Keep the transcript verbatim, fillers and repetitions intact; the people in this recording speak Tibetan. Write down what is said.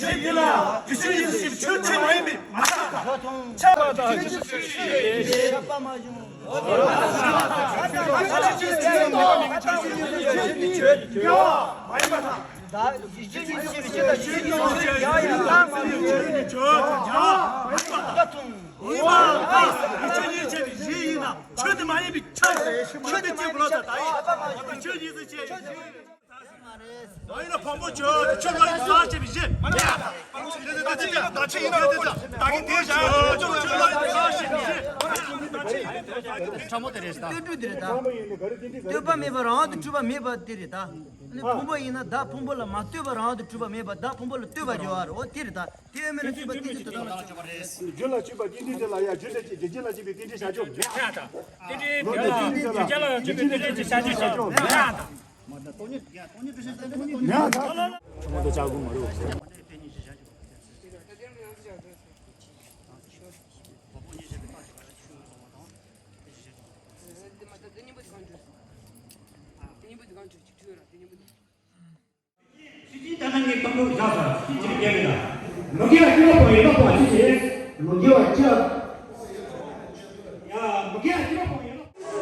བཞི་ཡིན་ལ། རི་ཆུ་ཡིན་ཞེས་ཆོས་ཁྲིམས་མ་ཡིན་པའི་མ་ཐག་ཆགས་པ་དང་། ཆགས་པ་དང་། མ་ཡིན་པ་དང་། ད་ཡིད་ཆེས་ཡིད་ཆེས་ཡིད་ཆེས་དང་ཡིད་ཆེས་ཡིད་ཆེས་ཡང་ཡང་ལྟ་མ་ཡིན་ཆོས་ཀྱི་ཡང་མ་ཡིན་པ་དང་། ཡིད་ཆེས་ཡིད་ཆེས་པའི་གཞི་ཡིན་ན་ཆོས་དེ་མ་ཡིན་པའི་ཆ་ཆོས་དེ་གཅིག་པུ་ལ་ད་ད་ཡིན་ཆོས་ཡིན་ཟེར་ཆེ་ཡིན། མ་ཡིན་ན་ཕུང་པོ་ཆོས་ཆོས་ལ་ཡིན་ཟེར་ཆེ་བའི་གཞི། ད་ཆེ་ཡིན་ན་ད་ཆེ་ཡིན་ན་ད་ཆེ་ཡིན་ན་ད་ཆེ་ཡིན་ན་ད་ཆེ་ཡིན་ན། ཕྲ་མོ་དེ་རེད་ད། ལྟོས་གྲུབ་དེ་རེད་ད། ལྟོས་པ་མེད་པ་རང་དུ་གྲུབ་པ་མེད་པ་དེ་རེད་ད། ཨ་ནི་ཕུང་པོ་ཡིན་ན་བདག་ཕུང་པོ་ལ་མ་ལྟོས་པ་རང་དུ་གྲུབ་པ་མེད་པ་བདག་ཕུང་པོ་ལ་ལྟོས་པ་སྦྱོར་བ་རེད། འོ་དེ་རེད་ད། དེ་ཡོད་མེད་ལ་ལྟོས་པ་དེ་དེ་དེ་དག་ལ་སྦྱོར་བ་རེད། རྒྱུ་ལ་སྤྱོད་པ་རྟེན་འབྲེལ་དེ་ལ་ཡང་རྒྱུ་འབྲས་ཀྱི་རྒྱུ་རྐྱེན་ལ་སྤྱོད་པའི་རྟེན་འབྲེལ་བྱ་སྤྱོད་མེད་ཨ་ད། རྟེན་འབྲེལ་རྒྱུ་ལ་རྒྱུ་རྐྱེན་ལ་སྤྱོད་པའི་རྟེན་འབྲེལ་གྱི་བྱ་སྤྱོད་བྱ་སྤྱོད་མེད་ཨ་ད། མེད་ཨ་ད། ཆུང་མ་དེ་ཆག་གི་མ་རེད། གཅིག་གིས་ད་ནང་གི་དང་པོ་བཞག་ས་གཅིག་གཅིག་རྒྱག་གི་ད། མི་དགེ་བ་སྐྱེ་བ་སྤོང་ཡོད་པ་སྤོང་བ་གཅིག་བྱས། མི་དགེ་བ་སྐྱེ་བ། ཡ་མི་དགེ་བ་སྐྱེ་བ་སྤོང་ཡོད་པ།